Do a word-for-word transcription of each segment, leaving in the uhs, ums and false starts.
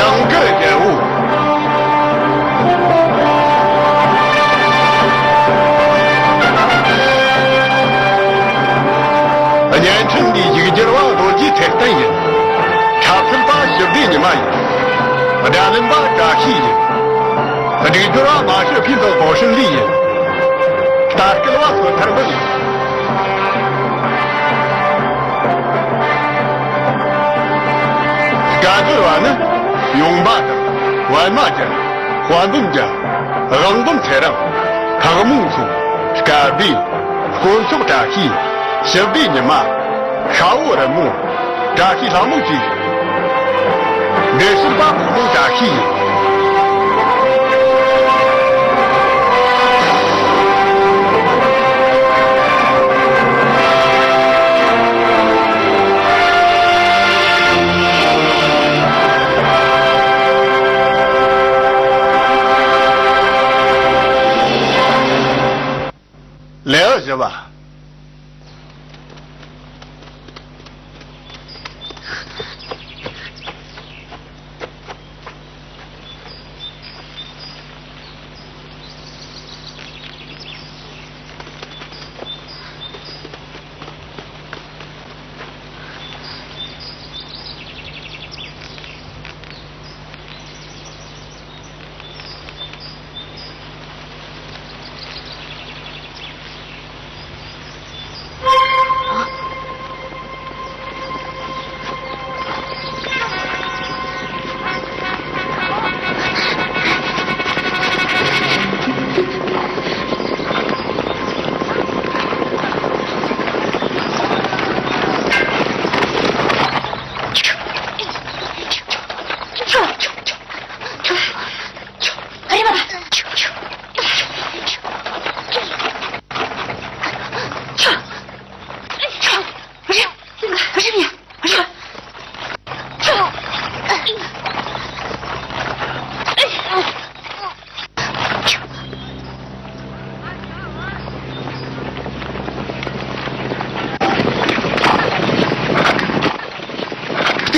ཨང་ཀི་རྒྱལ་པོ། བརྙན་འཕྲིན་འདིའི་ཡིག་སྒྱུར་བ་རྡོ་རྗེ་ཚེ་བརྟན་ཡིན། འཁྲབ་ཁྲིད་པ་ཞི་བདེ་ཉི་མ་ཡིན། སྒྲ་ལེན་པ་བཀྲ་ཤིས་ཡིན། སྒྲིག་སྦྱོར་བ་མ་ཧྲི་ཕིན་དང་ཀོ་ཧྲིན་ལི་ཡིན། ལྟ་སྐུལ་བ་སོ་ཐར་འབུལ་ཡིན། སྐད་སྒྱུར་བ་ནི་ཡོང་འབའ་དང་། པད་མ་རྒྱལ། དཔལ་འབུམ་རྒྱལ། དབང་འབུམ་ཚེ་རིང་། ཕག་མོ་མཚོ། སྐལ་བཟླས། དཀོན་མཆོག་བཀྲ་ཤིས། ཞི་བདེ་ཉི་མ། ཤ་བོ་རི་མོ། བཀྲ་ཤིས་ལྷ་མོ་བཅས། འགྲེལ་བཤད་པ་ཕག་མོ་བཀྲ་ཤིས་ཡིན། ལེའུ་བཞི་པ།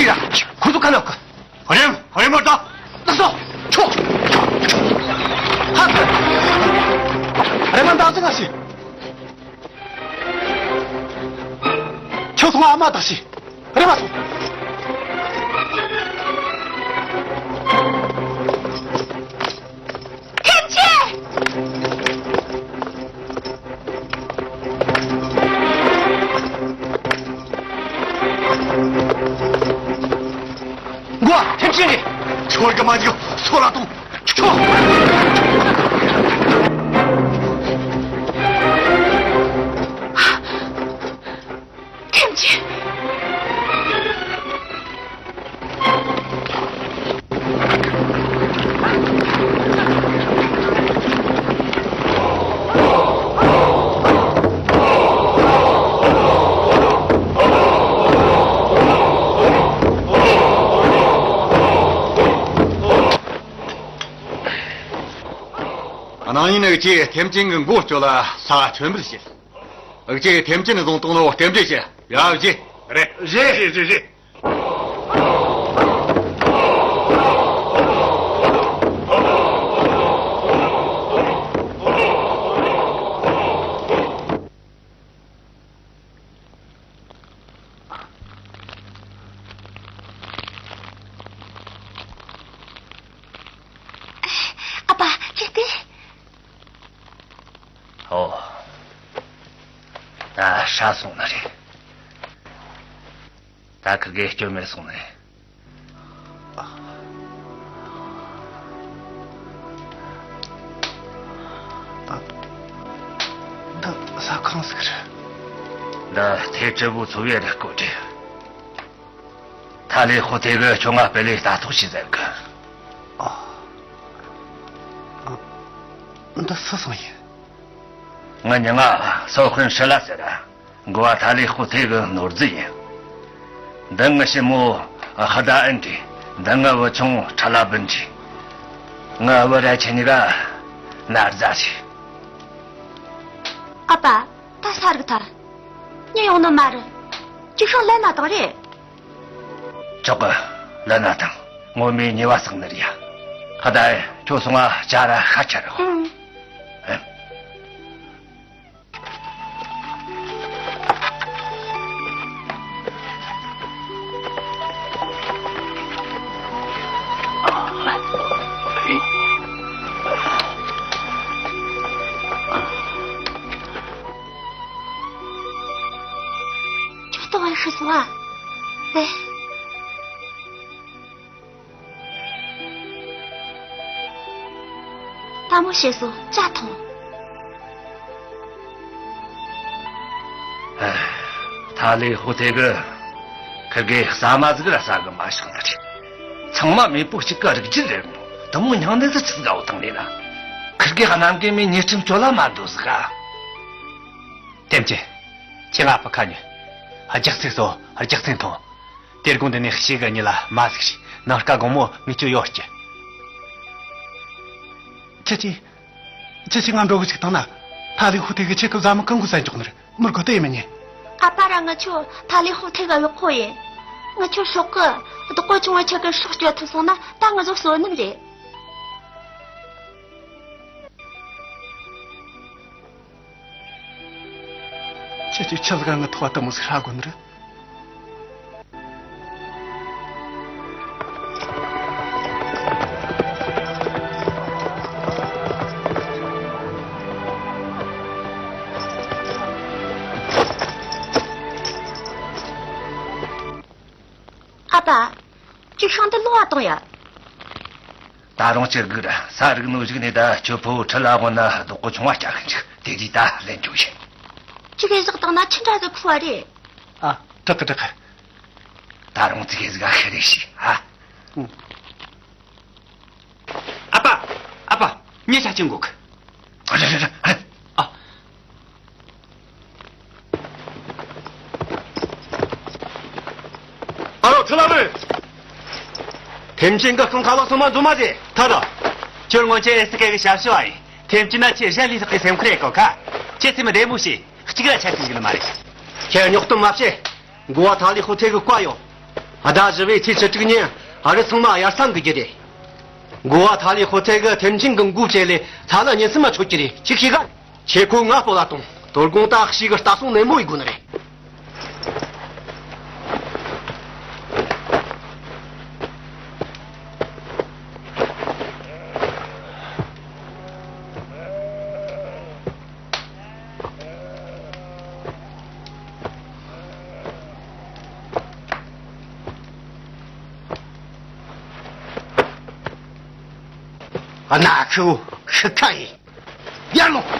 ལྟོས་ར། ཁོ་ཚོ་ག་ལ་གི། རེམ། རེམ་མ་ད། ལགས་སོ། ཁྱོ། ཧ་ཧ། རེམ་མ་ད་ཙི་ག་ཤི། ཁྱོད་སོང་ཨ་མ་ད་ཤི། རེམ་མ་སོང་། ཐེམ་ཆེན། མགོ་ཐེམ་ཆེན་རེད། ཁྱོད་ཀྱི་མ་འཇིག་སོ་ལ་ཐོངས། ཁྱོད། ཐེམ་ཆེན། ཨ་ནང་ཡིན་ནི་ཀྱིས་ཐེམ་ཆེན་གྱི་མགོ་གཅོད་ལ་ས་མཆོད་འབུལ་བྱེད། ཨུ་ཅེ་ཐེམ་ཅིན་བཟུང་གཏོང་ནོ་རྟེན་འབྲེལ་བྱེད། ཡ་བཞེས། རེད། བཞེས། བཞེས་བཞེས་བཞེས། ཨ་ཕ་ཅི་སྟེ། ཨོ། ད་ཧྲ་སོང་ནི་རེད། ད་ཁི་དགེ་སྐྱོན་མེད་སོང་ནི། ད་ད་ཟ་ཁང་ཟིག་རེད། འདི་ཐེ་ཀྲི་བུ་ཚོ་བའི་རེད་སྐོ་དྲི། ཐ་ལེ་ཧུ་ཐེ་གི་ཁྱོད་ང་སྤེལ་ལེ་ལྟ་རྟོག་བྱེད་ཟེར་གི། ཨ། འདི་སུ་སོང་ཡིན། ང་མྱི་ང་སོ་ཁོན་ཧྲི་ལ་ཟེར། འགོ་བ་ཐ་ལེ་ཧུ་ཐེ་གི་ནོར་རྫི་ཡིན། འདི་ངི་ཞི་མོ་ཧི་ད་ཨན་ཏི། འདི་ངི་བུ་ཆུང་ཁྲ་ལ་བིན་ཏི། ངི་བུ་ར་ཆེ་ནི་ག་ན་རྫ་ཆི། ཨ་ཕ། ད་ས་རུག་ཐལ། མྱི་ཡོང་ནི་མ་རེད། ཅིག་ཤོང་ལན་ན་དང་རེད། ཅོག་གི་ལན་ན་དང་། ངོ་མའི་ཉེས་པ་བསགས་ནི་རེད་ཡ། ཁ་ད་ཁྱོད་སོང་ང་ཇ་ར་ཤ་ཆ་ར་ཧོ། ཨུམ། ཨེ། ཁྱོད་ལྟ་བ་ཤི་སོང་ཨ། ཨེ། ལྟད་མོ་བྱེད་སོ་ཇ་འཐུང་། ཨ། ཐ་ལི་ཧུ་ཐེ་གི་ཁིར་གེ་ཟ་མ་ཟིག་ར་ཟ་གི་མ་ཤོང་ནི་རེད། ཚང་མ་མེས་པོ་གཅིག་གི་རིགས་རྒྱུད་རེད་མོ། དུ་མོ་མྱང་ནི་ཟི་ཆི་ཟ་བོ་དང་ལས་ན། ཁིར་གེ་གནམ་གི་མི་ཉེས་ཁྲིམས་གཅོད་ལ་མ་འདུག་ཟིག་ག། ཐེམ་ཅི། ཁྱེད་ང་ཕ་ཁ་ཉོན། རྒྱགས་ཚིག་སོ་རྒྱགས་ཚིག་འཐུང་། དེ་དགོང་འདི་ནས་ཤི་གི་ཉི་ལ་མ་ཟིག་ཤི། ནངས་ཀ་དགོང་མོ་ངི་ཆོ་ཡོད་སྐྱེ། ཁྱེད་ཀྱིས། ཁྱེད་ཀྱིས་ང་འགྲོ་གི་ཅིག་བཏང་ན། ཐ་ལི་ཧུ་ཐེ་གི་ཁྱེད་ཀྱི་བཟའ་མི་གང་གི་ཟན་འཇོག་ནི་རེད། མི་དགོས་དེ་ཡིན་མི་ཉན། ཨ་ཕ་ར་ང་ཆོ་ཐ་ལི་ཧུ་ཐེ་གི་གཡོག་པོ་ཡིན། ང་ཆོ་སྲོག་གི་བདག་པོ་ཆུང་བ་ཁྱེད་ཀྱི་སྲོག་སྐྱོབ་ཐུབ་སོང་ན་ད་ང་ཚོ་བསོད་ནམས་རེད། ཁྱེད་ཀྱིས་ཆི་ཟིག་ག་ངའི་ཐོག་ལྟད་མོ་ཟིག་ཧྲ་དགོས་ནི་རེད། ཨ་ཕ། ཅིག་ཤང་དུ་ལོག་བ་དང་ཡ། ད་རུང་ཅི་དགོས་ར་ས་རིག་ནོ་ཞིག་ནས་ད་ཁྱོད་ཕོ་ཁྲི་ལ་དབང་ན་རྡོག་གོ་ཆུང་བ་སྐྱ་ཁན་ཅིག་དེ་དུས་ད་ལན་བཅོ་ཤིག་ཅི་གེ་ཟག་དང་ན་ཆི་འདྲ་ཟིག་ཁུ་བ་རེད། ཨ། དྲག་གི་དྲག་གི་ད་རུང་ཅི་གེ་ཟིག་ཨ་ཤི་རེ་ཤི་ཨ། ཨ་ཕ། ཨ་ཕ། ངས་ཆ་ཆེན་འགུག་ཨ་རེ་རེ་རེ། ཨ། ཨ་རོ་ཁྲི་ལ་ལོས། ཐེམ་ཆེན་གི་རྐང་ཁ་ལག་ཚང་མ་འཛོམས་མ་ཟེ། ཐ་ར། ཁྱོད་སྔོན་ཆད་ཨེ་སི་ཀེ་གི་ཞབས་ཞུ་བ་ཡིན། ཐེམ་ཆེན་ན་ཁྱེད་གཞན་ལས་ལྷག་གི་སེམས་ཁུར་ཡེ་གོ་ཁ། ཁྱེད་ཚེ་མི་བདེ་མོ་བྱེད། གཅིག་ལ་ཆ་ཚིག་ཟིག་ནི་མ་རེད། ཁྱེད་རྙོག་གཏམ་མ་བྱེད། འགོ་བ་ཐ་ལི་ཧུ་ཐེ་གི་བཀའ་ཡོད། ཟླ་བཞི་བའི་ཚེས་བཅུ་དྲུག་ཉིན་ཨ་རི་ཚང་མ་ཡར་སང་གི་རྒྱུ་རེད། འགོ་བ་ཐ་ལི་ཧུ་ཐེ་གི་ཐེམ་ཆེན་གི་མགོ་བཅད་ལས་ཚ་ལ་ཉིན་སུ་མ་ཆོད་ཀྱི་རེད། ཅིག་ཤེས་ག་ཁྱེད་ཁོ་ང་སྤོ་ལ་གཏོང་། དོ་དགོང་ད་ཤི་གི་ལྟ་སྲུང་ནན་མོ་ཡི་དགོས་ནི་རེད། ཨ་ན་ཁུ་ཁུ་ཁ་ཡི། ཡར་ལོངས།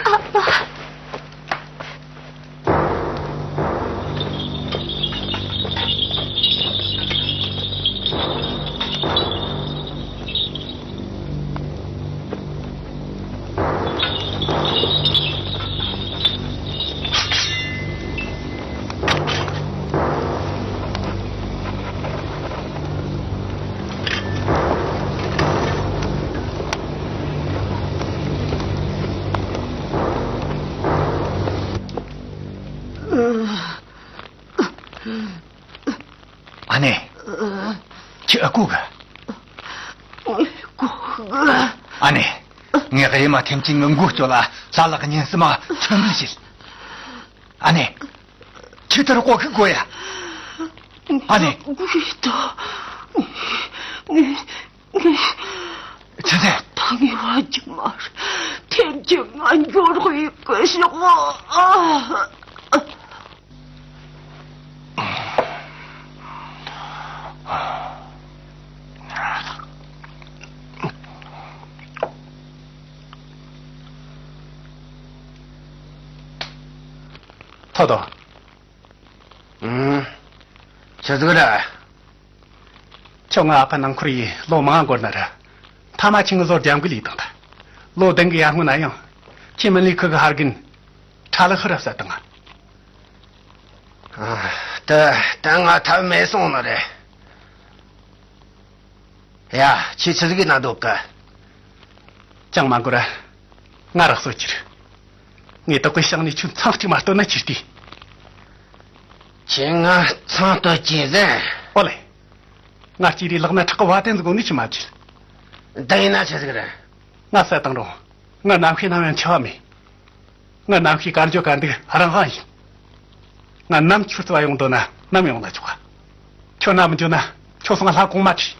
ཨ་ཕ། ཨ་ནེ། ཁྱེད་ཨ་ཁུ་ག་ཨ་ནེ། ངས་གཡེ་མ་ཐེམ་ཆེན་ངའི་མགོ་གཅོད་ལ་ལ་ལག་ཉིན་སི་མ་མཚོན་འབུལ་བྱེད། ཨ་ནེ། ཁྱེད་ལྟར་ལྐོག་ཤུགས་དགོས་ཡ། ཨ་ནེ། དགོས་ཡོད་དོ། ངས། ངས། ཆི་ཟེར། ད་ངས་བ་ཅི་མ་རེད། ཐེམ་ཆེན་ང་འབྱོར་ཧུའི་ཀི་ཤོག་ཨ། ཐོ་ཐོ། ཨུམ། ཆི་ཟིག་རེད། ཁྱོད་ངའི་ཨ་ཕ་ནང་ཁུར་ཡིས་ལོ་མང་འགོར་ནི་རེད། མཐའ་མ་ཁྱེད་ངའི་བཟོ་རྒྱབ་འགལ་ཡིས་བཏང་ད། ལོ་བདུན་གི་ཡར་སྔོན་ན་ཡང་། ཁྱེད་མི་ལི་ཁུ་གི་ཧར་གིན་ཁྲ་ལི་ཧི་ར་བསད་བཏང་ང་། ཨ། དེ་ད་ང་ཐབས་མེད་སོང་ནི་རེད། ཡ། ཁྱེད་ཆི་ཟིག་ན་འདུག་ག་ཅང་མ་འགོར། ང་རག་སོ་ཁྱེར། ངས་དག་པའི་ཞིང་ནས་ཁྱོད་མཚང་གཅིག་མ་བཏོན་ན་ཁྱེར་ཏེ། ཁྱེད་ང་མཚང་བཏོན་གྱི་ཟེར། ཨོ་ལེ། ང་གཅིག་རེ་ལག་ན་ཁྲག་གི་བ་དན་ཟིག་ནས་ཁྱི་མ་ཁྱེར། འདི་ཡིན་ན་ཆི་ཟིག་རེད། ང་བསད་བཏང་རུང་། ང་རྣམ་ཤེས་ནམ་ཡང་འཆི་བ་མེད། ང་རྣམ་ཤེས་གར་འགྱོ་གར་འདུག་རང་དབང་ཡིན། ང་ནམ་ཁྱོད་རྩ་བ་ཡོང་འདོད་ན་ནམ་ཡོང་ན་ཆོག་ག་ཁྱོད་ནམ་འགྱོ་ན་ཁྱོད་སང་ལྷ་གོང་མ་ཁྲིད།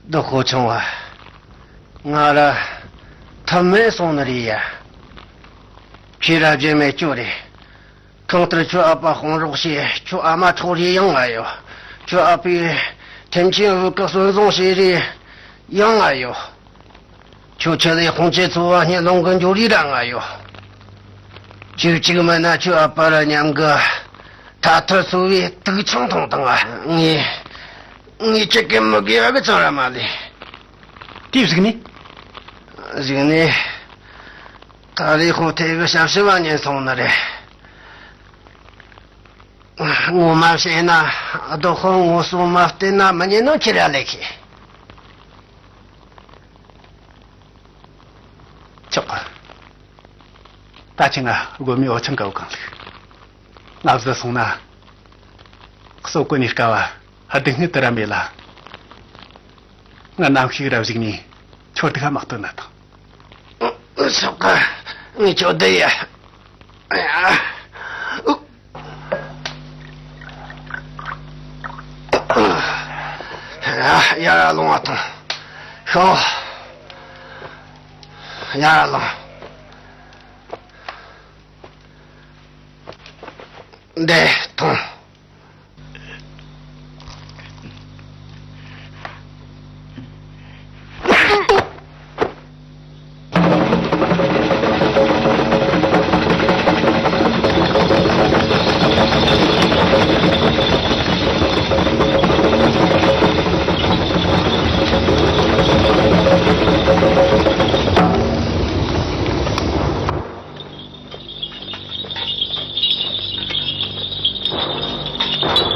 བདག་ཁོ་ཆུང་བ། ང་ར་ཐབས་མེད་སོང་ནི་རེད་ཡ། ཁྱེད་ར་རྗེས་མེད་སྐྱོ་རེད། གང་ལྟར་ཁྱོད་ཨ་ཕ་དཔུང་རོགས་བྱས། ཁྱོད་ཨ་མ་ཁྲོག་རེ་ཡང་ང་ཡོད། ཁྱོད་ཨ་ཕས་ཐེམ་ཆེན་བུ་གི་སོན་བཟང་བྱེད་རེ་ཡང་ང་ཡོད། ཁྱོད་ཆེད་ལས་ཁོང་ཆེད་འཚོ་བ་སྙིང་རླུང་གི་འབྱོར་རེ་ར་ང་ཡོད། ཁྱོད་གཅིག་མིན་ན་ཁྱོད་ཨ་ཕ་ར་མཉམ་གི་ཐ་ཐར་འཚོ་བའི་དུག་ཆང་འཐུང་དང་། ང་ངས་ངས་ཁྱེད་ཀྱི་མི་དགེ་བ་གི་ཚང་ར་མ་ལས། དེའི་གཞུག་ནས། གཞུག་ནས། ད་རེས་ཁོ་ཐེ་གི་ཞབས་ཞུ་བ་ཉན་སོང་ནི་རེད། ངོ་མ་བཤད་ན་རྡོ་ཁོ་ངོ་སོ་མ་བལྟས་ན་མི་ཉན་ནོ་ཁྱེད་ར་ལས་ཁེ། ཆོག་གི། ད་ཁྱེད་ང་དགོན་མའི་འོ་ཆང་ག་བོ་གང་བླུགས། ང་བཟི་སོང་ན། གསོ་གོ་ནས་དཀའ་བ་སྡུག་བསྔལ་དུ་ར་མེད་ལ། ང་ནམ་ཞིག་ར་གཞུག་ནས་ཁྱོད་དུ་ཁ་མ་སྟོན་ན་དང་། སོག་ག་ངས་ཁྱོད་བསྡད་ཡ། ཡར་ལོང་བ་དང་། ཤོག་ཡར་ལོང་། འདི་ཐོངས།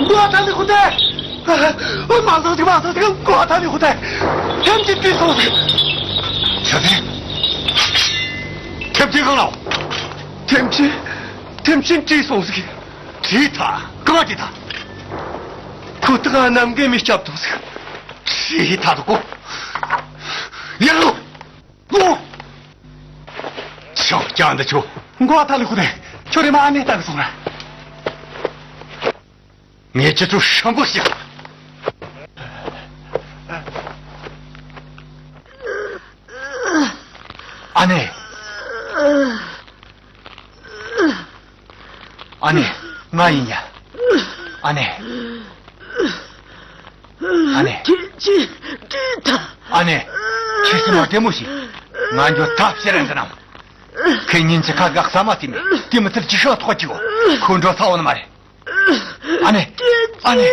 མགོ་ཐལ་ལི་ཧུ་ཏེ། མ་སོང་ཅིག་མ་སོང་ཅིག་མགོ་ཐལ་ལི་ཧུ་ཏེ། ཐེམ་ཆེན་བྲོས་སོང་ཟིག་ཆ་ཚེ། ཐེམ་ཆེན་གང་ལ། ཐེམ་ཆེན། ཐེམ་ཆེན་བྲོས་སོང་ཟིག་བྲོས་ཐལ། གང་བྲོས་ཐལ། ཁོ་ཐག་གནམ་གི་མི་སྐྱབས་དང་ཟིག་བྲོས་ཐལ་དུ་གོ་ཡར་ལོ། ལོ། ཆང་རྐྱང་འདི་ཆོ། མགོ་ཐལ་ལི་ཁུ་ཏེ། ཁྱོད་རེ་མ་ཨ་ནེ་ལྟ་གི་སོང་ར། ངས་ཁྱེད་ཚོ་ཧྲམ་པོ་བྱེད། ཨ་ནེ། ཨ་ནེ། ང་ཡིན་ཡ། ཨ་ནེ། ཨ་ནེ། ཁྱེད་ཀྱིས་བྲིས་ཐལ། ཨ་ནེ། ཁྱེད་ཀྱིས་མ་བདེ་མོ་བྱས། ང་འགྱོ་ཐབས་ཤེས་རན་ཟིན་ནམ། ཁོས་ཉིན་གཅིག་ཁ་གག་ས་མ་བལྟས་མེད། དེ་མི་ཚད་ཅི་ཤང་ཐོག་ཅིག་ཁོ་འགྲོ་ས་འོང་ནི་མ་རེད། ཨ་ནེ། ཨ་ནེ།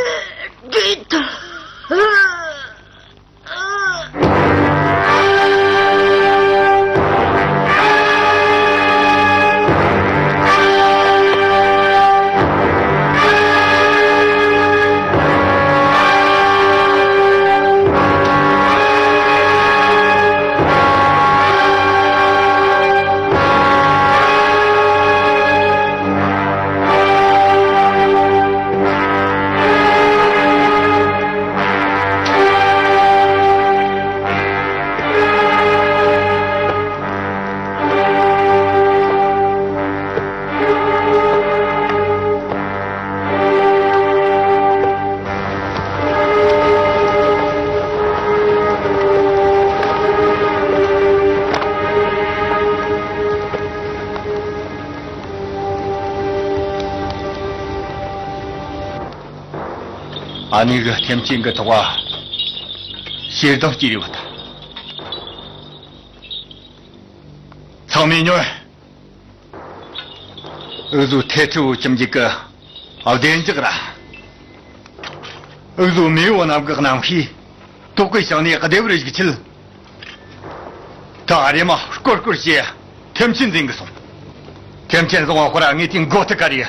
ཨ་ནེ་གི་ཐེམ་ཆེན་གི་ཐོག་ལ་ཞེ་སྡང་སྐྱེས་ཡོད་ད། ཚང་མས་ཉོན། འུ་ཟོ་ཐེ་ཁྲི་བོ་ཁྱིམ་རྒྱུད་ཀྱི་བདེ་འཇགས་ར། འུ་ཟོ་མེས་པོ་རྣམས་ཀྱི་རྣམ་ཤེས་དོག་པའི་ཞིང་ནས་བདེ་བར་བཞུགས་ཆེད། ད་རེ་མ་སྐོར་སྐོར་བྱས་ཐེམ་ཆེན་འཛིན་གི་སོང་། ཐེམ་ཆེན་བཟང་བ་ཁོ་ར་ངས་དེ་མགོ་ཐུག་ག་རེ།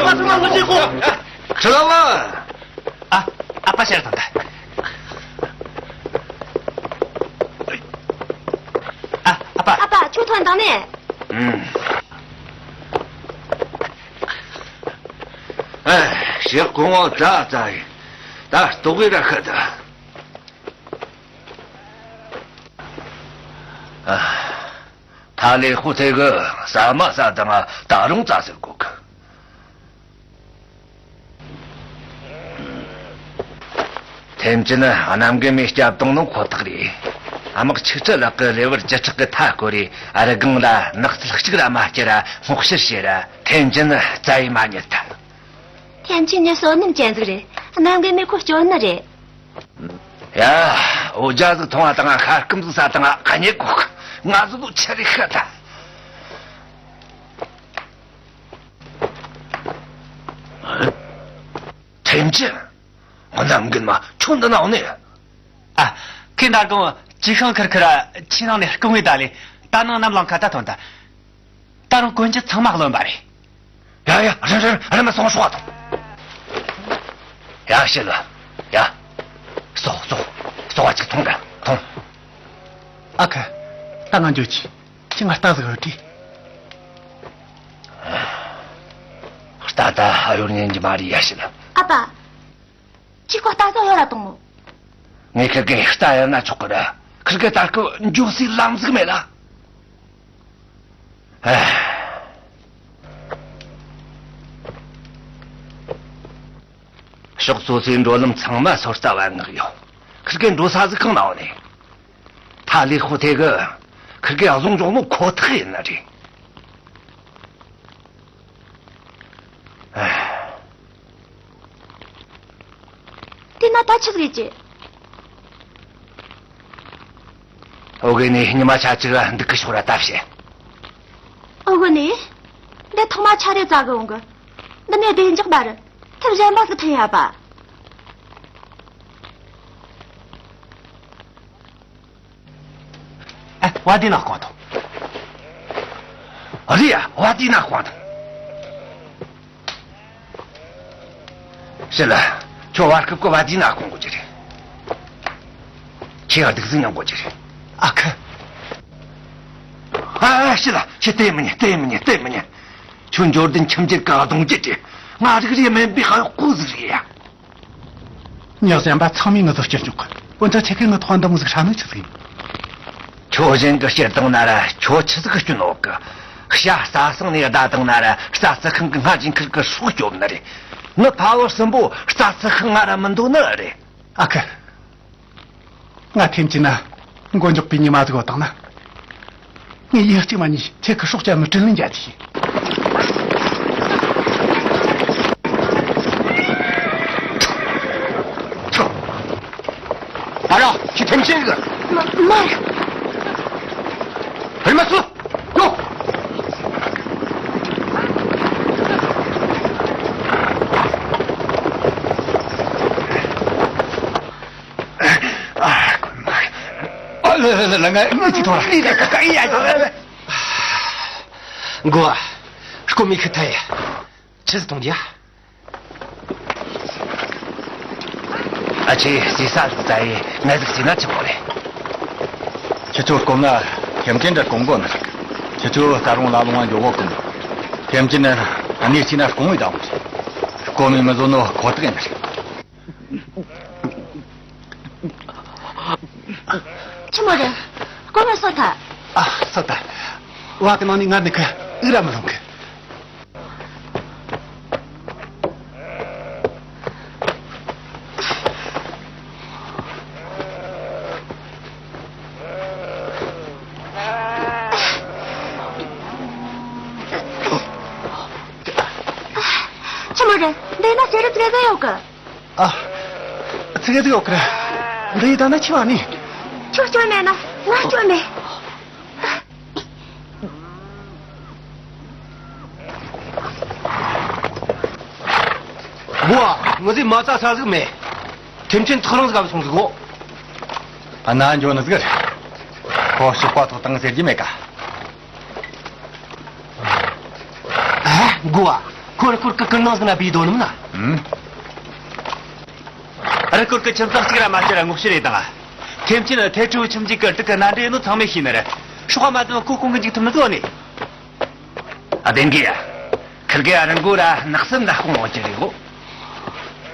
ཁ་ཚང་མ་ངོ་ཤེས་གོ། ཁྲི་ལ་བ། ཨ། ཨ་ཕ་ཕྱིར་ཐོན་ད། ཨ། ཨ་ཕ། ཨ་ཕ་ཁྱོད་ཐོན་དང་ནས། ཨུམ། ཨེ། ཞེ་གོང་འོག་ཙག་ཙག་ཡིན། ད་ལྟོགས་གི་ར་ཤི་ད། ཨ། ཐ་ལེ་ཧུ་ཐེ་གི་ཟ་མ་ཟ་དང་ད་རུང་ཙག་ཟེར་གོ་གི། ཐེམ་ཅི་ནི་གནམ་རྒན་མའི་སྐྱབས་དང་ནང་ཁོ་ཐག་རེད། དམག་ཆིག་ཁྲི་ལག་གི་ལེ་བར་ཅི་ཁྲག་གི་མཐའ་བསྐོར་རེ། ཨ་རི་སྒང་ལ་ནགས་ཚལ་གཅིག་ར་མ་སྐྱེ་ར་སྔོག་བཤེར་བྱེད་ར། ཐེམ་ཅི་ནི་རྩ་ཡི་མ་ཉལ་ཐལ། ཐེམ་ཅི་ནི་བསོད་ནམས་ཅན་ཟིག་རེད། གནམ་རྒན་མའི་ཁོ་སྐྱོན་ནི་རེད། ཡ། འོ་ཇ་ཟིག་འཐུང་བ་དང་ཤ་སྐམ་ཟིག་ཟ་དང་ཁ་ཉེ་གོ། ང་ཟིག་ལོ་ཆི་རེ་ཤི་ད། ཐེམ་ཅི། ང་གནམ་རྒན་མ་ཁྱོད་འདི་ན་འོང་ནས། ཨ། ཁྱེད་ད་གང་ཅི་ཤང་ཁར་ཁར་ཕྱི་ནང་ནས་རྐང་བའི་ད་ལས་ད་ནང་གནམ་ལང་ཁ་ད་ཐོན་ད། ད་རུང་གོན་རྒྱུ་ཚང་མ་རློན་པ་རེད། ཡ་ཡ། རེ་རེ་རེ་མ་སོང་ཤོག་ཨ་དང་། ཡ་ཤི་ལ། ཡ། ཟོག་ཟོག་ཟོག་བ་ཅིག་འཐུང་དང་འཐུང་། ཨ་ཁུ། ད་ང་འགྱོ་ཆི། ཁྱི་ང་རྟ་ཟིག་ཡོད་དྲིས། རྟ་ད་ཨ་ཡོར་ཉན་གྱི་མ་རེད་ཡ་ཤི་ལ། ཨ་ཕ། ཁྱི་ཁོ་རྟ་ཟིག་ཡོད་ར་དང་མོ། ངས་ཁིར་གེ་རྟ་ཡར་ན་ཆོག་གི་ར། ཁིར་གེ་ད་སྐབས་འགྱོ་སའི་ལམ་ཟིག་མེད་ལ། ཨ། ཕྱོགས་སོ་སོའི་འགྲོ་ལམ་ཚང་མ་སོ་ལྟ་བ་མངགས་ཡོད། ཁིར་གེ་འགྲོ་ས་ཟིག་གང་ན་འོ་ནས། ཐ་ལི་ཧུ་ཐེ་གི་ཁིར་གེ་བཟུང་འཇོག་ནོ་ཁོ་ཐག་ཡིན་ནི་རེད། ཨ། དེ་ན་ད་ཆི་ཟིག་ཡེད་རྒྱུ། ཨོ་གེ་ནས་ཉི་མ་ཆ་གཅིག་འདུག་གི་ཤོག་ར་ལྟ་བྱེད། ཨོ་གེ་ནས། འདི་ཐོག་མ་ཆ་རེ་བཙལ་གི་འོང་གི། འདི་ནས་བདེ་འཇགས་པ་རེད། ཐབས་གཞན་པ་ཟིག་འཐེན་ཡ་པ། ཨ། བ་དེ་ན་ཁོང་དང་། རེད་ཡ། བ་དེ་ན་ཁོང་དང་། ཤི་ལ། ཁྱོད་བར་སྐབས་ཀྱི་བ་དེ་ན་ཁོང་དགོས་ཀྱི་རེད། ཁྱེད་ཡང་སྡུག་ཟིག་མྱོང་དགོས་ཀྱི་རེད། ཨ་ཁུ། ཨ། ཤི་ལ། ཁྱེད་དེ་མི་ཉན། དེ་མི་ཉན། དེ་མི་ཉན། ཁྱོད་འབྱོར་ལྡན་ཁྱིམ་རྒྱུད་ཀྱི་གདུང་རྒྱུད་རེད། ང་རིགས་རིས་དམན་པའི་ཧ་ཡོད་ཁུ་ཟིག་རེད་ཡ། ངའི་བསམ་པ་ཚང་མས་ངི་ཚོ་སྐྱུར་བཅུག་གི། འོན་ཀྱང་ཁྱེད་ཀྱིས་ངི་ཐོག་འདི་མོ་ཟིག་ཧྲ་ནོ་ཆི་ཟིག་ཡིན། ཁྱོད་གཞན་གྱིས་སྐྱུར་བཏང་ན་ར་ཁྱོད་ཆི་ཟིག་གིས་སྐྱུར་ནོ་གི། ཤ་རྩྭ་ཟངས་ནས་བདའ་བཏང་ན་ར་རྩྭ་རྩི་ཤིང་གི་སྔར་བཞིན་ཁིར་གི་སྲོག་སྐྱོབ་ནི་རེད། ངི་ཕ་བུ་གསུམ་པོ་རྩྭ་རྩི་ཤིང་ང་ར་མི་འདོད་ནི་རེད། ཨ་ཁུ། ང་ཐེམ་ཅི་ན་མགོ་འཇོག་པའི་ཉི་མ་ཟིག་ཡོད་དང་ན། ངས་ཡིན་གཅིག་མ་ཉིད་ཁྱེད་ཀྱི་སྲོག་སྐྱབས་ནི་དྲིན་ལན་འཇལ་རྒྱུ་ཡིན། ཨ་རོགས། ཁྱེད་ཐེམ་ཅི་གི། མ་མ་རེད། ཧེ་མ་སུ། ཡོ། ཨ། ཁོ་མ། ཨ། ལ་ལ་ལ་ལ། ང་ངས་ཅི་ཐོག་ལ། ཨི་ཡ་ཀ་ཀ་ཨི་ཡ་ཀ། མགོ་ཨ། སྐོམ་མི་ཁི་ཐ་ཡ། ཆི་ཟིག་གཏོང་རྒྱུ། ཨ་ཅེ། ཟས་ཟ་ཟིག་ཟ་ཡི་ངལ་ཟིག་ཟས་ན་ཆི་མོ་རེད། ཁྱེད་ཚོ་སྐོམ་ན་ཐེམ་ཅི་འདྲ་སྐོང་དགོས་ནི་རེད། ཁྱེད་ཚོ་ད་རུང་ལ་ལུང་བ་འགྱོ་གོ་གི་མོ། ཐེམ་ཅི་ནི་གནས་གཅིག་ན་སྐོང་བའི་བདག་པོ་རེད། སྐོམ་མི་མི་བཟོད་ནོ་ཁོ་ཐག་ཡིན་ནི་རེད། ཆི་མོ་རེད། སྐོམ་མི་སོ་ཐལ། ཨ། སོ་ཐལ། བ་གི་ནང་ནས་ངར་ནི་ཁི་ཨི་ར་མི་ལོང་གི། ཆི་མོ་རེད། འདི་ན་ཟེར་རུ་ཚིག་ག་ཡོད་གི། ཨ། ཚིག་ག་ཡོད་གི་ར། འདི་ཡི་ད་ན་ཆི་བ་ནི། ཁྱོད་སྐྱོན་མེད་ན་ང་སྐྱོན་མེད། བུ་ཨ། ངི་ཟིག་མ་རྩ་ས་ཟིག་མེད། ཐེམ་ཆེན་ཐག་རིང་ཟིག་ག་སོང་ཟིག་གོ། ཨ་ན་འགྱོ་ནི་ཟིག་རེད། ཁོ་ཤོག་པ་ཐོག་བཏང་ཟེར་གྱི་མེད་ཀ། ཨ། གོ་ཨ། ཁོ་རི་ཁོར་གི་ཀིར་ནང་ཟིག་ན་བི་དོ་ནི་མིན་ན། ཨུམ། རི་སྐོར་གི་ཁྱིམ་ཚང་གཅིག་ར་མ་གཅིག་ར་ངོ་ཤེས་རེད་དང་། ཐེམ་ཆེན་ཐེ་ཁྲུའུ་ཁྱིམ་གཅིག་གི་དྲུག་གི་མནའ་འབྲེལ་ནོ་ཚང་མས་ཤེས་ནི་རེད། ཤོག་མ་དུ་ཁོ་ཁོང་གི་འཇིག་ཐུབ་ནི་དོ་ནི། ཨ་བདེན་གི་ཡ། ཁིར་གི་ཨ་རི་མགོ་ར་ནག་སེམས་ལ་ཁོང་འོ་ཅི་རེད་གོ།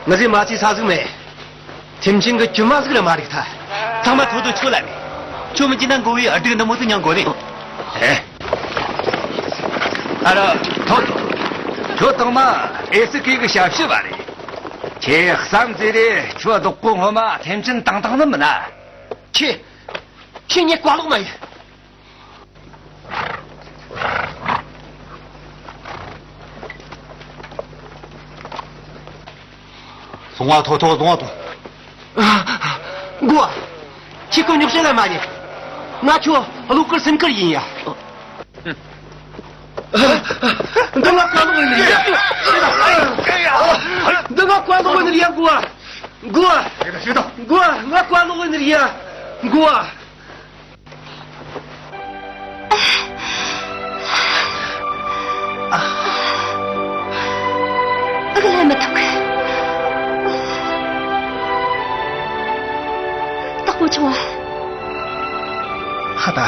ང་ཟིག་མ་ཚིག་ས་ཟིག་མེད། ཐེམ་ཆེན་གི་ཁྱིམ་མ་ཟིག་ར་མ་རིག་ཐལ། ཚང་མ་ཐོ་དོ་ཆོ་ལ་མེད། ཁྱོད་མི་འཇིག་ན་མགོ་བའི་ཨ་སྡུག་འདི་མོ་དུ་མྱང་དགོ་ནི། ཨེ། ཨ་ར། ཐོ་དོ། ཁྱོད་ཚང་མ་ཨེ་སི་ཀེ་གི་ཞབས་ཕྱི་བ་རེད། ཁྱེད་བསམ་ཚེ་རེ་ཁྱོད་རྡོག་པོ་སྔོན་མ་ཐེམ་ཆེན་བཏང་བཏང་ནི་མིན་ན། ཁྱེད། ཁྱེད་ངའི་བཀའ་ལོག་མ་ཡིན། སོང་བ་ཐོ་ཐོ་སོང་བ་ཐོ། མགོ་བ། ཁྱེད་ཀོ་ཉོག་བཤད་ལ་མ་ཉན། ང་ཁྱོད་བློ་དཀར་སེམས་དཀར་ཡིན་ཡ། འདི་ང་བཀའ་ལོག་ཡིན་ཡ། འདི་ང་བཀའ་ལོག་ཡིན་ཡ་མགོ་བ། མགོ་བ། མགོ་བ་ང་བཀའ་ལོག་ཡིན་ཡ། མགོ་བ། ཨ། ཨ་ག་ལ་མི་ཐུབ་གི། སྟག་པོ་ཆུང་བ། ཧ་ད།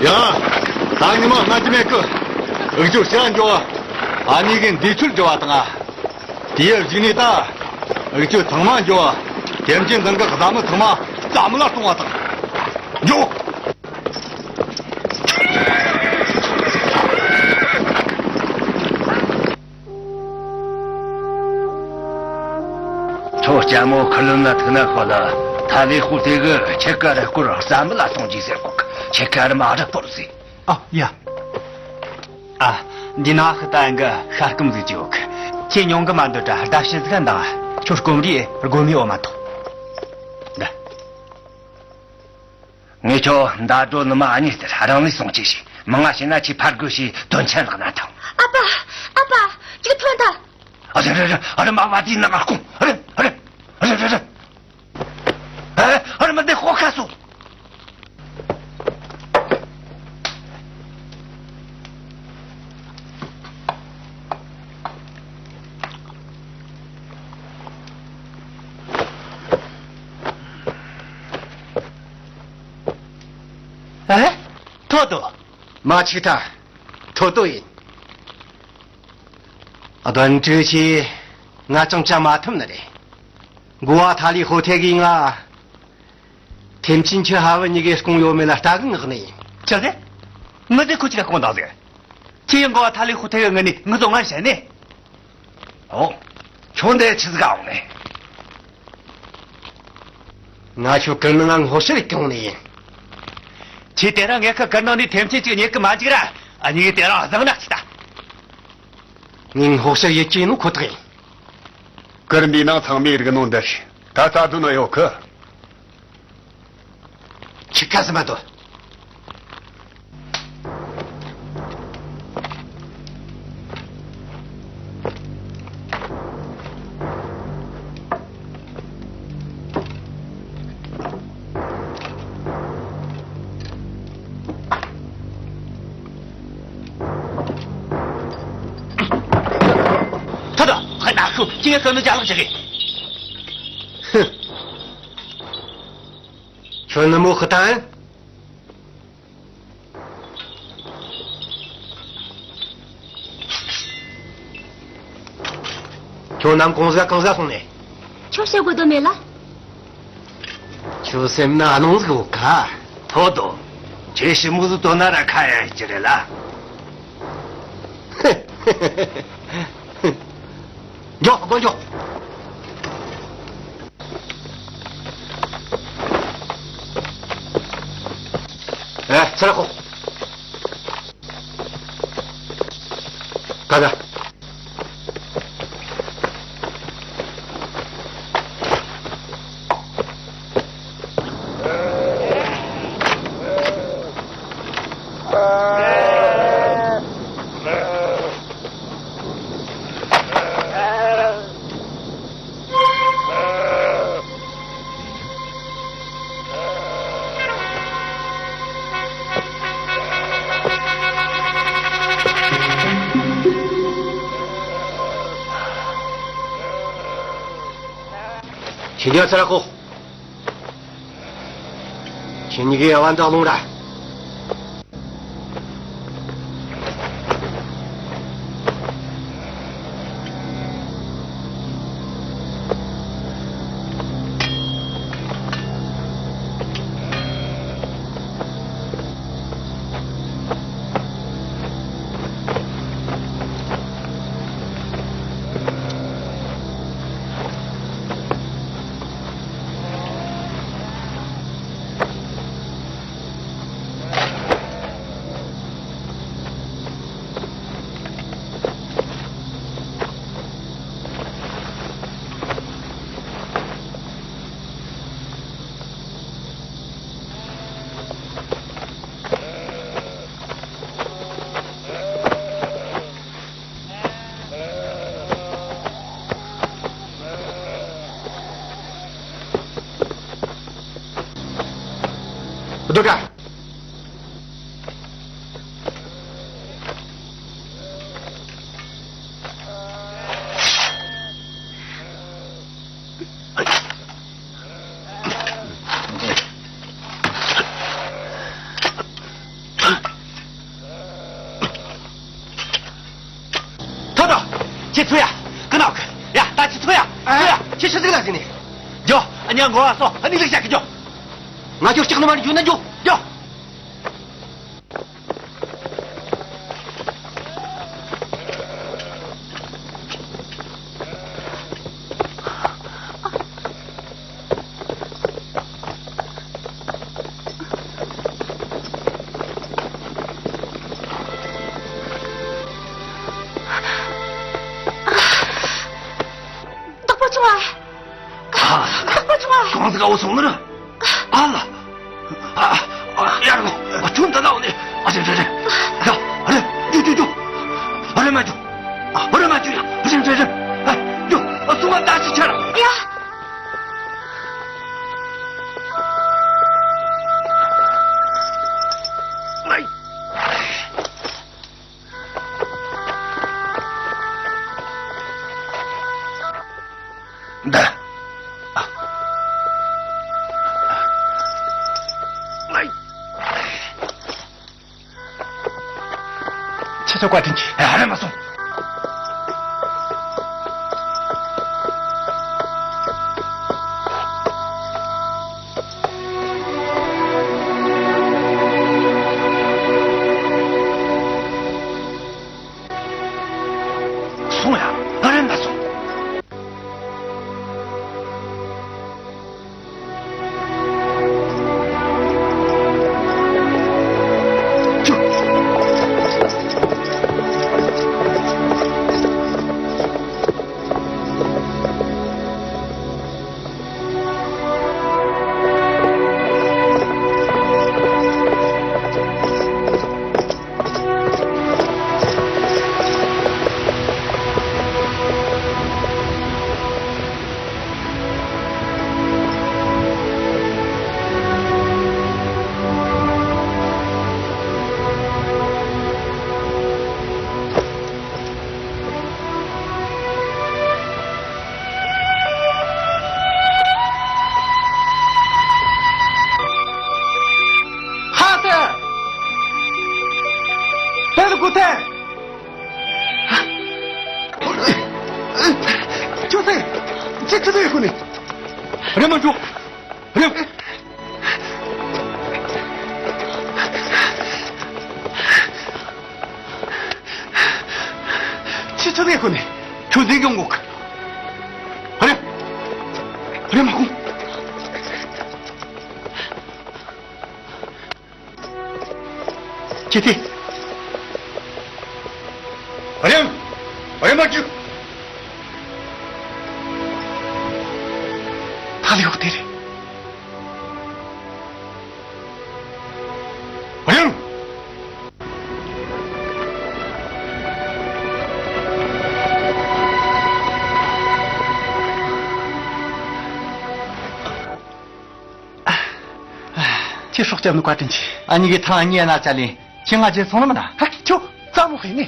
ཡ། ད་ཉི་མ་སྔ་ཅི་མེད་གི། འུ་ཅོ་ཤ་འཇོ་བ། ཨ་ནི་གི་འདི་ཆུར་འཇོ་བ་དང་ཨ། དེའི་གཞུག་ནས་ད། འུ་ཅོ་ཚང་མ་འཇོ་བ། དེམ་ཅན་ཚང་གི་བཟའ་མི་ཚང་མ་ཙམ་ལ་གཏོང་བ་དང་། འཇོ། ཁྱོད་ལྕམ་མོ་ཁུ་ལུན་ལ་ཐུག་ན་ཤོད་ལ། ཐ་ལི་ཧུ་ཐེ་གི་ཁྱེད་ཀ་རི་སྐོར་རྩ་མེད་ལ་གཏོང་རྒྱུ་ཟེར་གོ། ཁྱེད་ཀ་རི་མ་རི་སྐོར་ཟིག་ཨ་ཡ། ཨ། འདི་ན་ཧི་ཏ་ཡང་གི་ཤ་སྐམ་ཟིག་ཅིག་ཡོད་གི། ཁྱེད་ཉུང་གི་མ་འདོད་དྲ་ཟླ་ཕྱེད་ཟིག་འདང་། ཁྱོད་སྐོམ་རི་སྒོ་མི་འོ་མ་ཐོག་ད། ངས་ཁྱོད་མདའ་སྒྲོ་ནུ་མ་ཨ་ཉེ་ཟེར། རང་ལས་སོང་ཅི་ཞིག་མང་ང་བྱས་ན་ཁྱེད་ཕར་དགོས་ཞེས་དོན་ཆེན་ལག་ན་ཐང་། ཨ་ཕ། ཨ་ཕ། ཅིག་ཐོན་ཐལ། ཨ་རེ་རེ་རེ། ཨ་རེ་མ་བ་དེའི་ནང་ང་སྐུང་། ཨ་རེ་ཨ་རེ། ཨ་རེ་རེ་རེ། ཨ་རེ་མ་འདི་ཤོག་ཁ་སོང་། ཨ། ཐོ་ཐོ། མ་ཆིག་ཐ། ཐོ་ཐོ་ཡིན། གདོན་འདྲེ་ཆེ། ང་ཅང་བྱ་མ་ཐུབ་ནི་རེད། འགོ་བ་ཐ་ལི་ཧོ་ཐེ་གིས་ང་ཐེམ་ཆེན་ཁྱི་ཧ་བུ་གཉིས་ཀས་སྐུང་ཡོད་མེད་ལ་ལྟ་གི་ངག་ནས་ཡིན། ཅི་ཟེར། ངི་ཟིག་ཁོ་ཅི་ལ་སྐུང་བཏང་ཟིག་ཁྱི་ཡི་འགོ་བ་ཐ་ལི་ཧོ་ཐེ་གི་ངི་ནས་ངི་ཚོ་ངར་བྱས་ནས། ཨོ། ཁྱོད་འདི་ཆི་ཟིག་ག་འོང་ནས། ང་ཁྱོད་ཀིར་ནང་ང་སྔོག་བཤེར་གྱོང་ནི་ཡིན། ཁྱེད་དེ་རིང་ངེད་ཁ་ཀིར་ནང་ནས་ཐེམ་ཆེན་གཅིག་རྙེད་གི་མ་འཇུག་ར། ཨ་ནི་དེ་རིང་བཟང་ན་ཅི་ལྟ། ངས་སྔོག་བཤེར་ཡེད་ཀྱི་ཡིན་ནོ་ཁོ་ཐག་ཡིན། ཀིར་འདིའི་ནང་ཚང་མའི་རིག་ནོ་འདི་རེད། ད་རྩ་དོན་ན་ཡོད་གི། ཁྱི་ཁ་ཟི་མ་དོ། ད་ད་ཧ་ན་ཁུ་ཅི་ཡ་ཀ་ནུ་ཅ་ལག་ཅི་གི། ཧུ། ཁྱོད་ནི་མོ་ཁི་ཐན། ཁྱོད་ནམ་གང་ཟིག་གང་ཟིག་སོང་ནས། ཁྱོད་བཤད་དགོས་དོན་མེད་ལ། ཁྱོད་སེམས་ན་གནོང་ཟིག་ཡོད་ཁ། ཐོ་དོ། ཁྱེད་ཞི་མོ་ཟིག་དོ་ན་ར་ཁ་ཡ་ཡ་ཅི་རེད་ལ། འགྱོ་སྒོ་འགྱོ། ཨེ་ཚ་ར་ཁོ། ག་ག་ཁྱེད་ཉག་ཚ་ར་ཁོ། ཁྱེད་གཉིས་ཀའི་དབང་དུ་ལོངས་ར། སྡུག་ག་ཐོ་ཐོ། ཁྱེད་ཚུར་ཡ། ཀ་ནག་གི་ཡ། ད་ཁྱེད་ཚུར་ཡ། ཚུར་ཡ། ཁྱེད་ཤི་ཟིག་ལ་ཟིག་ནི། འགྱོ། ཨ་ཉག་མགོ་བ་སོ། ཨ་ནི་ལུག་ཤ་གི་འགྱོ། ང་ཁྱོད་ལྕགས་ནུ་མ་ནི་འགྱོ་ན་འགྱོ། འགྱོ། བདག་པོ་ཆུང་བ། ཨ། བདག་པོ་ཆུང་བ། གང་ཟིག་ག་འོ་སོང་ནི་ར། ཨ་ལ། ཨ། ཨ། ཡར་ལོ། ཨ། ཁྱོད་འདི་ན་འོ་ནི། ཨ། རེམ་རེམ་རེམ། ཡ། ཨ་རེ། རྒྱུག་རྒྱུག་རྒྱུག་ཨ་རེ་མ་རྒྱུག་ཨ་རེ་མ་རྒྱུག་ཡ། རེམ་རེམ་རེམ། ཨ། རྒྱུག་ཨ། སོང་ང་ད་ཅི་ཆ་ར། ཡ། ཨའི། འདི། ཨའི། ཁྱེད་ཚོ་བཀའ་དྲིན་ཆེ། ཨ། རེམ་མ་སོང་། སོང་ཡ། ཨ། རེམ་མ་སོང་། ཁྱེད་ཆུ་ཚོད་ཡོད་ཁུ་ནི། རེམ་མ་འཇུག་རེམ། ཁྱེད་ཆུ་ཚོད་ཡོད་ཁུ་ནི། ཁྱོད་འཛིན་སྐྱོང་གོ་གི། རེམ། རེམ་མ་ཁུ། ཅི་སྟེ། རེམ། རེམ་མ་བཅུག་ད་ལེའུ་དེ་རེད། རེམ། ཁྱེད་སྲོག་སྐྱབས་ནི་བཀའ་དྲིན་ཆེ། ཨ་ནི་གི་ཐང་ཨ་ནི་ཨ་ན་ཅ་ལི་ཁྱེད་ང་རྗེས་སོང་ལ་མ་ན། ཧ་ཁྱོད་ཙམ་མོ་ཧེ་ནི།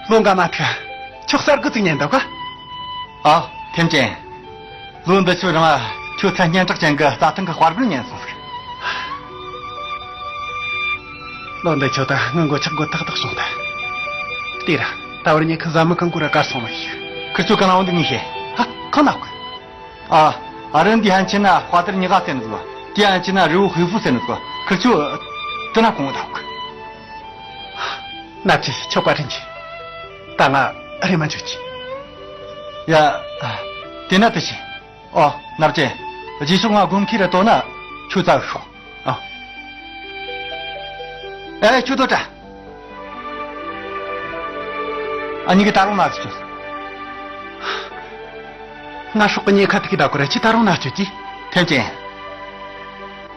ལོ་འགའ་མ་ཐག་ཁྱོད་གསར་འགོད་ཅིག་ཉན་འདུག་ག་ཨ། ཐེམ་ཅན། ལོ་འདི་ཆོ་རང་ཁྱོད་ཚ་སྙན་གྲགས་ཅན་གི་རྩྭ་ཐང་གི་དཔའ་རྒོད་ཉན་སོང་ཟིག་ལོ་འདི་ཆོ་ད་ངི་མགོ་ཆག་དགོས་ཏག་ཏག་བྱུང་ད། ལྟོས་ར། ད་བར་ཉི་ཁི་ཟ་མི་གང་གུ་ར་གར་སོང་མ་ཤི། ཁི་ཆོ་ག་ན་འོང་འདི་ངི་ཤེས། ཧ། གང་ན་གུ་ཨ། ཨ་རི་འདི་ཧན་ཆི་ན་དཔའ་དར་ཉི་ག་ཟེར་ནི་ཟོ། དེ་ཧན་ཆི་ན་རི་བོ་ཧུའི་ཧྥུ་ཟེར་ནི་ཟོ། ཁི་ཆོ་དེ་ན་གོང་ད་གུ་ན་ཅི་ཆོག་པ་རིན་གྱི། ད་ང་རེ་མ་འཇུག་གི། ཡ། དེ་ན་དེ་ཤི། ཨོ། ན་བཅེ། རྗེས་ཕྱོགས་ང་དགོན་ཁྱེར་ར་ཏོ་ན་ཁྱོད་ཙག་ཤོག་ཨ། ཨེ་ཁྱོད་དོ་ཏྲ། ཨ་ནི་གི་ད་རུང་ན་ཁྱོད། ང་སྲོག་གི་ཉེན་ཁ་ཐུག་གི་ད་གོ་ར་ཁྱི་ད་རུང་ན་ཁྱོད་ཀྱི། ཐེམ་ཅན།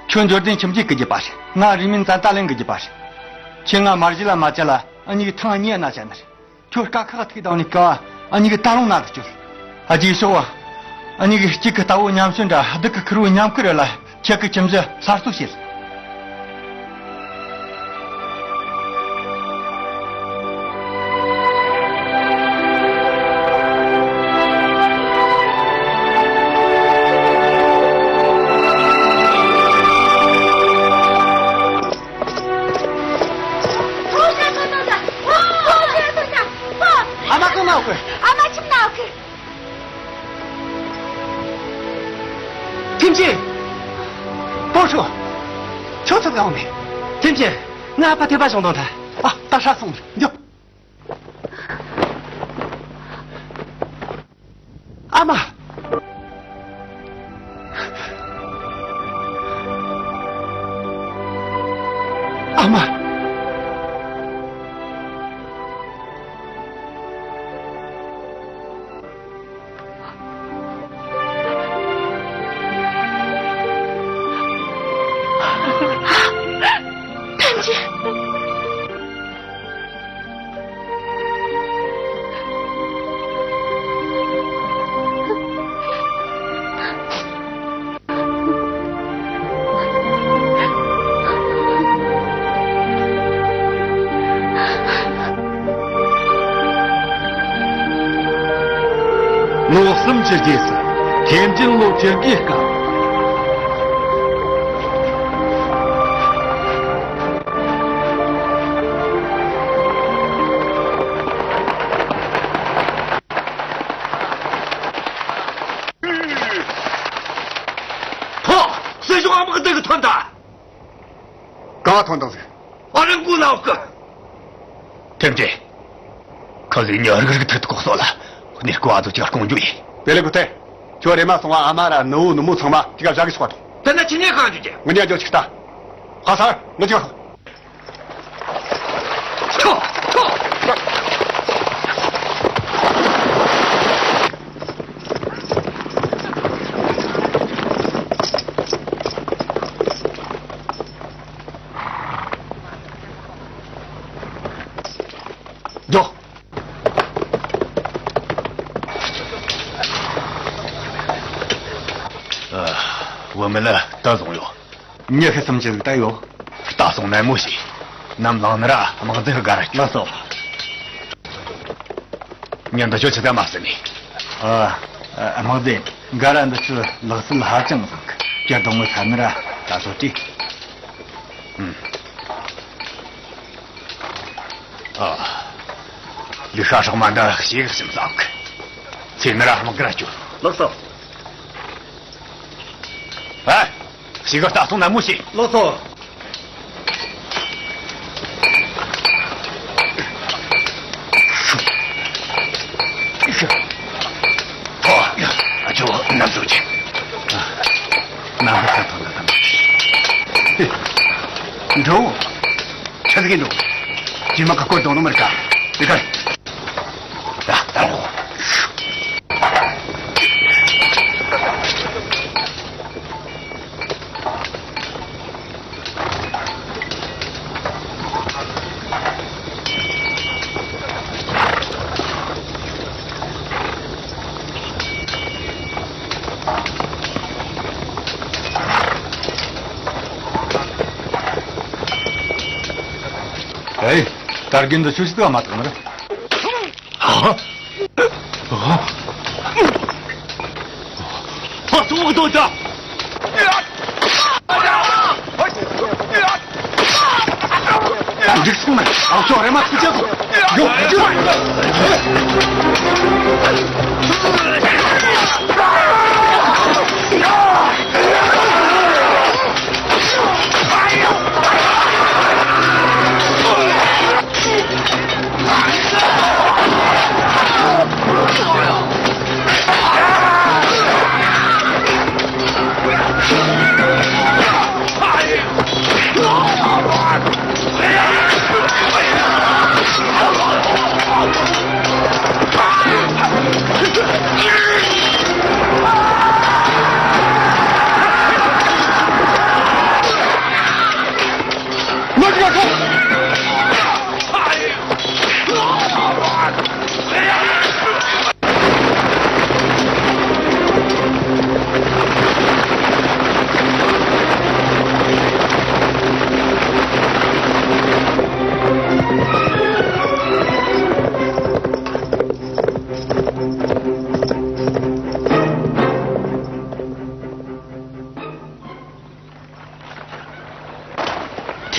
ཁྱོད་འབྱོར་ལྡན་ཁྱིམ་རྒྱུད་ཀྱི་རྒྱུད་པ་རེད། ང་རིགས་མིན་ཙན་ཏ་ལན་གྱི་རྒྱུད་པ་རེད། ཁྱེད་ང་མ་གཞི་ལ་མ་བྱ་ལ་ཨ་ནི་གི་ཐང་ཨ་ནི་ཨ་ན་བྱ་ནི་རེད། ཁྱོད་དཀའ་ཁག་ཐུག་དང་ནི་ཀ་ཨ་ནི་གི་ད་རུང་ན་གི་ཁྱོད། ཨ་ཅེ་ཤོག་བ། ཨ་ནི་གི་གཅིག་གི་ལྟ་བོ་ཉམས་ཞན་འདྲ་སྡུག་གི་ཁུར་བོ་ཉམས་ཁུར་རེ་ལ་ཁྱེད་ཀྱི་ཁྱིམ་གཞི་གསར་གཏོད་བྱེད། ཨ་མ་གང་ན་འོག་གི། ཨ་མ་ཁྱིམ་ན་འོག་གི། ཐེམ་ཅན། པོ་ཧྲུ། ཁྱོད་ཚོ་གང་ནས། ཐེམ་ཅན། ང་ཨ་ཕ་ཐེ་པ་བྱུང་དང་ཐལ། ཨ། ད་ཧྲ་སོང་། འགྱོ། ཨ་མ། ཨ་མ། ཐམས་ཅད། ལོ་གསུམ་གྱི་རྗེས་སུ་ཐེམ་ཅིན་ལོ་བཅུ་དགུའི་སྐབས། ཕོ། སྲིད་གཞུང་དམག་སྡེ་གི་ཐོན་ད། ག་ཐོན་དང་ཟེར། ཨ་རི་མགོ་ལ་འོག་གི། ཐེམ་ཅན། ཁ་ཟས་ཉ་རིག་རིག་ཐུག་ཐུག་སོ་ལ། གནས་སྐོ་ཨ་ཚོ་ཅིག་སྐོང་རྒྱུ་ཡིན། དེ་ལས་གོ་ཐལ། ཁྱོད་རེ་མ་སོང་བ་ཨ་མ་ར་ནུ་བོ་ནུ་མོ་ཚང་མ་ཅིག་བཞག་གི་ཆོག་པ་དང་། དེ་ན་ཁྱི་ཉལ་གང་འཇུག་གི། ངི་ཉལ་འཇོག་ཅིག་ལྟ། ཧ་སར་ངི་ཅིག་ཁྱོ། ཁྱོ། འགྲོ། ཨ། བུད་མེད་ལ་ད་བཟུང་ཡོད། མྱི་ཤི་གསུམ་གྱི་ཟིག་ད་ཡོད། ལྟ་སོང་ནན་མོ་བྱོས། ནམ་ལངས་ན་ར་དམག་འཛིན་གི་སྒར་ར་ཆོག་ལགས་སོ། མྱི་འདི་ཆོ་ཆི་ད་མ་བསད་ནི། ཨ། ཨ། དམག་འཛིན། སྒར་ར་འདི་ཆོ་ལག་རྩལ་ཧ་ཅང་བཟང་གི། སྡོང་བོ་ཚ་ནི་ར་ད་སོ་ཏི། ཨུམ། ཨ། ལུག་ཤ་སྲོག་མ་འདི་ཞེ་གི་སེམས་བཟང་གི། ཚེ་མི་ར་དམག་གར་སྐྱོད། ལགས་སོ། ཨ། ཞིག་ག་ལྟ་སོང་ན་མོ་ཤེས། ལགས་སོ། ཨ་ཅོ་ནམ་ཟོ་ཅི། ནམ་ཧ་ས་ཐང་ད་ད་འགྲོ། ཆ་ཟིག་འགྲོ། ཇི་མ་ཁ་སྐོར་དོང་ནོ་མར་ཀ་རི་ཀ། ད་ད་རོ། ཨེ། དར་རྒྱུན་དུ་ཆུ་ཞིག་ཏུ་མ་ཐག་ནི། ཨ། ཨ། ཨ། ཚོགས་དོན་དང་། འགྲིག་སོང་ན་ཨ་ཅོ་རེ་མ་ཐུག་ཅག་ཡོ།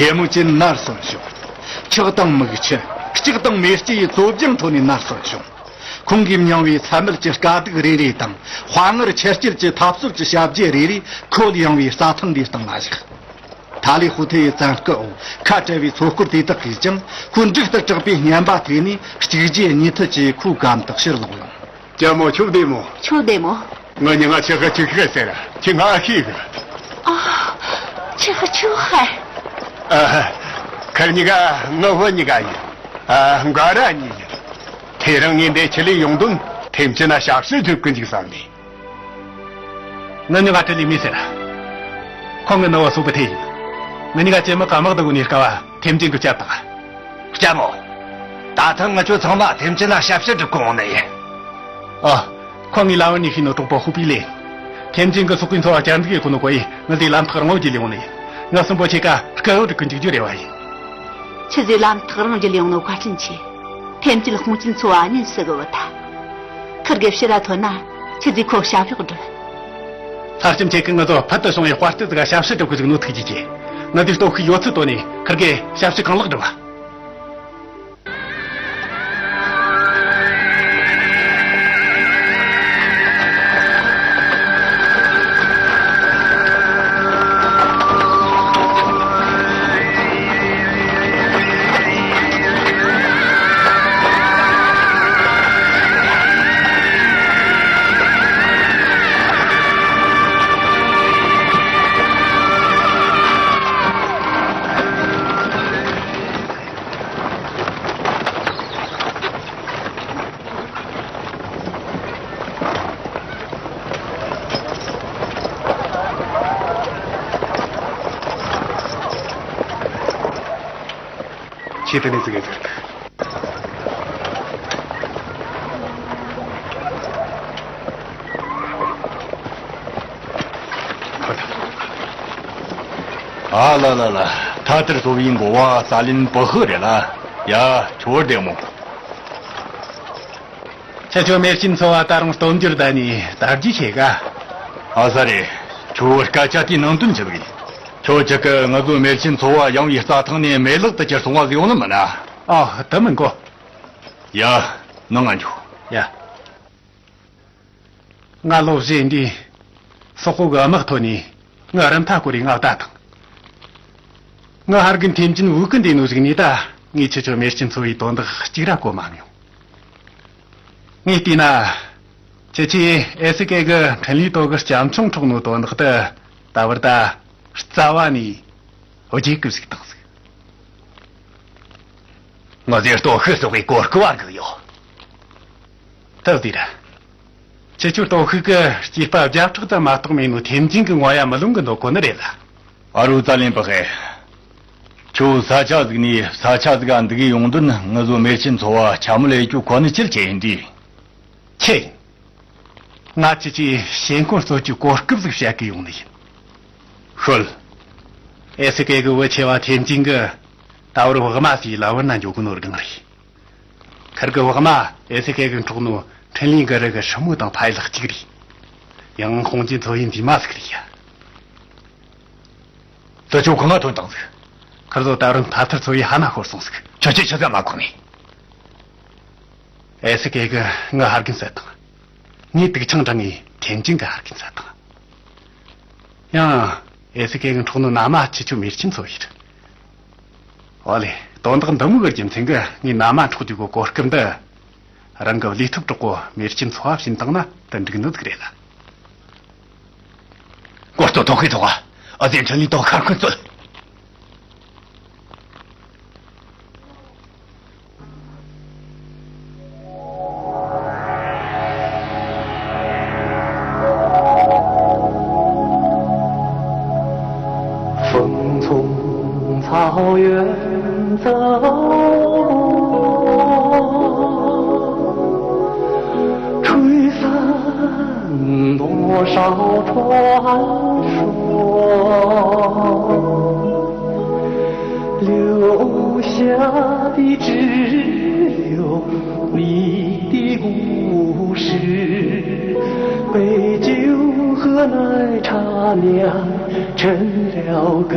ཐེ་མུ་ཅིན་ནར་སོན་བྱུང་། ཁྲག་དང་མིག་ཆུ། ལྕགས་དང་མེ་ལྕེ་ཡི་རྩོད་སྦྱང་ཁྲོད་ནས་ནར་སོན་བྱུང་། ཁོང་གིས་མྱངས་པའི་ཚད་མེད་ཀྱི་དཀའ་སྡུག་རེ་རེ་དང་། དཔའ་ངར་ཆེར་སྐྱེད་ཀྱི་འཐབ་རྩོད་ཀྱི་བྱ་བརྒྱུད་རེ་རེ་ཁོད་ཡངས་པའི་རྩྭ་ཐང་འདིའི་སྟེང་ལ་བཞག། ཐ་ལི་ཧུ་ཐེ་ཡི་བཙན་སྐུལ་འོག་ཁ་བྲལ་བའི་མཚོ་སྐོར་དེ་དག་གིས་ཀྱང་ཁོའི་འབྲུག་ལྟར་དྲག་པའི་སྙན་པ་ཐོས་ནས་གཅིག་རྗེས་གཉིས་མཐུད་ཀྱིས་ཁོའི་གམ་དུ་ཕྱིར་ལོག་ཡོང་། ལྕམ་མོ་ཁྱོད་བདེ་མོ། ཁྱོད་བདེ་མོ། ངའི་མྱིང་ང་ཆི་ཧི་ཅུ་ཧེ་ཟེར། ཁྱེད་ང་ཨ་ཤེས་གི། ཨ། ཆི་ཧི་ཅུ་ཧེ། ཨ། ཁར་གཉིས་ཀ་ངའི་བུ་གཉིས་ཀ་ཡིན། ཨ། འགའ་ར་གཉིས་ཡིན། དེ་རིང་ངས་འདི་ཆི་ལས་ཡོང་དོན་ཐེམ་ཆེན་ན་ཞབས་ཕྱི་སྒྲུབ་གི་འཇུག་བསམ་ནས། ང་གཉིས་ཀ་ཁྲི་ལི་མི་ཟེར། ཁོང་གི་ནུ་བོ་སུ་པུ་ཐེ་ཡིན། ང་གཉིས་ཀ་ཅེ་མི་ཀ་དམག་ཏུ་གོ་ནས་དཀའ་བ་ཐེམ་ཅིན་གྱི་བསྐྱབས་དང་། ལྕམ་མོ། ད་ཐེངས་ང་ཚོ་ཚང་མ་ཐེམ་ཅིན་ལ་ཞབས་ཕྱི་སྒྲུབ་གི་འོང་ནི་ཡིན། ཨ། ཁོང་གིས་ལམ་བར་ཉི་ཤུའི་ནོར་གྲོགས་པོ་ཧུ་པི་ལེན། ཐེམ་ཅིན་གྱི་སོག་པོའི་འཚོ་བ་བསྐྱར་འཛུགས་ཡེད་གོ་ནོ་གོ་ཡིན། ང་དེ་ལམ་ཐག་རིང་བོ་བརྒྱུད་ལས་ཡོང་ནི་ཡིན། ང་གསུམ་པོ་ཁྱེད་ཀ་སྐུ་འོ་འགྲིག་གི་འཇུག་རྒྱུ་རེ་བ་ཡིན། ཆི་ཟིག་ལམ་ཐག་རིང་བརྒྱུད་ལས་ཡོང་ནོ་བཀའ་དྲིན་ཆེ། ཐེམ་ཅིན་ཧུང་ཅིན་འཚོ་བ་ཉིན་སུ་གི་བུ་ཐ། ཁིར་གེ་ཕྱིར་ར་ཐོན་ན་ཆི་ཟིག་ཁོ་ཞབས་ཞུ་སྒྲུབ། ལྷ་ལྕམ་ཁྱེད་ཀྱིས་ང་ཚོ་ཕུལ་དུ་བྱུང་བའི་དཔའ་རྟུལ་ཟིག་ག་ཞབས་ཕྱི་སྒྲུབ་གི་བཅུག་ནོ་ཐུགས་རྗེ་ཆེ། ང་དེའི་སྟོབས་ཤུགས་ཡོད་ཚད་བཏོན་ནས་ཁིར་གེ་ཞབས་ཕྱི་གང་ལེགས་སྒྲུབ་བ། ཁྱེད་དེ་ནས་ཟིག་གེ་ཟེར། ཨ་ལ་ལ་ལ། ཐ་ཐར་ཚོ་བའི་འགོ་བ་ས་ལིན་པི་ཧི་རེད་ལ། ཡ། ཁྱོད་བདེ་མོ། ཁྱེད་ཚོ་མེར་ཆེན་ཚོ་བ་ད་རུང་སྟོབས་འབྱོར་ད་ནི་དར་རྒྱས་ཆེ་ག། ཨ་ས་རེད། ཁྱོད་སྐད་ཆ་དེའི་ནང་དོན་ཆི་ཟིག་ཡིན། ཁྱོད་ཅག་གིས་ང་ཚོའི་མེར་ཆེན་ཚོ་བ་ཡངས་པའི་རྩྭ་ཐང་ནས་མེད་བརླག་ཏུ་གྱུར་སོང་བ་ཟིག་ཡོང་ནི་མིན་ན། ཨ། དེ་མིན་གོ། ཡ། ནང་ང་འཇུག་ཡ། ང་ལོ་བཞི་འདི། སོག་པོ་གི་དམག་ཐོན་ནས་ངའི་རུ་མཐའ་བསྐོར་རེ་ང་བདའ་དང་། ངའི་ཕ་རྒན་ཐེམ་ཅིན་བོད་ཀི་འདི་ནོ་ཟིག་ནས་ད་ངས་ཁྱེད་ཆོ་མེར་ཆེན་ཚོ་བའི་དོན་དག་གཅིག་ར་གོ་མ་མྱོང་། ངས་བལྟས་ན། ཁྱེད་ཆོས་ཨེ་སི་ཀེ་གི་འཕྲིན་ལས་ཏོ་གི་སྐྱབས་མཆོང་འཕྲོག་ནོ་དོན་དག་དེ་ད་བར་ད་རྩ་བ་ནས་བརྗེད་གི་བཞག་བཏང་ཟིག་ང་ཚོས་སྟོབས་ཤུགས་སོགས་པའི་གོ་སྐབས་བར་གི་ཡོད། ཐབས་དེ་ར། ཁྱེད་ཆོའི་སྟོབས་ཤུགས་ཀྱིས་སྐྱེས་པ་བརྒྱ་ཕྲག་ཙམ་མ་གཏོགས་མེད་ནོ་ཐེམ་ཅིན་གྱི་ངོ་ཡ་མི་ལོང་གི་འདུག་གོ་ནི་རེད་ལ། ཨ་རོ་ཙ་ལན་པ་ཧེ། ཁྱོད་ས་ཆ་ཟིག་ནས་ས་ཆ་ཟིག་ག་འདུག་གི་ཡོང་དོན་ང་ཚོ་མེར་ཆེན་ཚོ་བ་ཆ་མོ་ལས་ཀྱོ་གོ་ནི་ཆེར་ཆེ་ཡིན་དྲི། ཆེ་ཡིན། ང་ཁྱེད་ཆོའི་ཞེན་ཁོང་རྩོད་རྒྱུའི་གོ་སྐབས་ཟིག་བཤད་གི་ཡོང་ནི་ཡིན། ཤོད། ཨེ་སི་ཀེ་གི་བུ་ཆེ་བ་ཐེམ་ཅིན་གི་ད་བར་བག་མ་སི་ལ་བར་ན་འཇོག་གི་ནོ་སྒང་རེད། ཁིར་གི་བག་མ་ཨེ་སི་ཀེ་གི་འཕྲོག་ནོ་འཕྲིན་ལས་གི་རི་གི་ཧྲི་མོ་དང་ཕ་ཡུལ་གཅིག་རེད། ཡང་ཧོང་ཅིན་ཚོ་ཡི་མཛེས་མ་ཟིག་རེད་ཡ། དེ་ཆོ་གང་ང་ཐོན་དང་ཟིག་ཁིར་ཚོ་ད་རུང་ཐ་ཐར་ཚོ་ཡི་ཧ་ན་ཤོར་སོང་ཟིག་ཁྱོད་ཆོས་ཆི་ཟིག་མ་གོ་ནི། ཨེ་སི་ཀེ་གི་ངའི་ཕ་རྒན་བསད་དང་། ངའི་དུག་ཆང་འདྲ་ངའི་ཐེམ་ཅིན་གི་ཕ་རྒན་བསད་དང་། ཡང་ཨེ་སི་ཀེ་གི་འཕྲོག་ནོ་མནའ་མ་ཁྱེད་ཆོ་མེར་ཆེན་ཚོ་ཡིན། ཨོ་ལེ། དོན་དག་འདི་མོ་གི་རྒྱུ་མཚན་གི་ངའི་མནའ་མ་འཕྲོག་རྒྱུ་གི་གོ་སྐབས་འདི། རང་གི་བློས་ཐུབ་གྲོགས་པོ་མེར་ཆེན་ཚོ་བ་བྱིན་བཏང་ན་དེ་འགྲིག་ནི་ཟིག་རེད་ལ། གོ་སྟོད་ཐོག་གི་ཐོག་ཨ་ཟེ་འཕྲིན་ལས་ཐོག་ཁར་ཁུན་རྩོད། 风从草原走过，吹散多少传说。 留下的只有你的故事，杯酒和奶茶酿成了歌。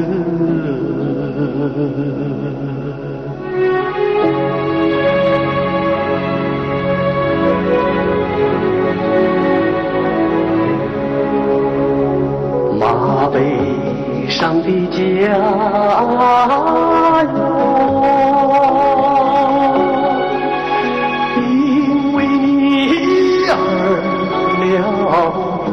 马背上的家园，因为你而辽阔。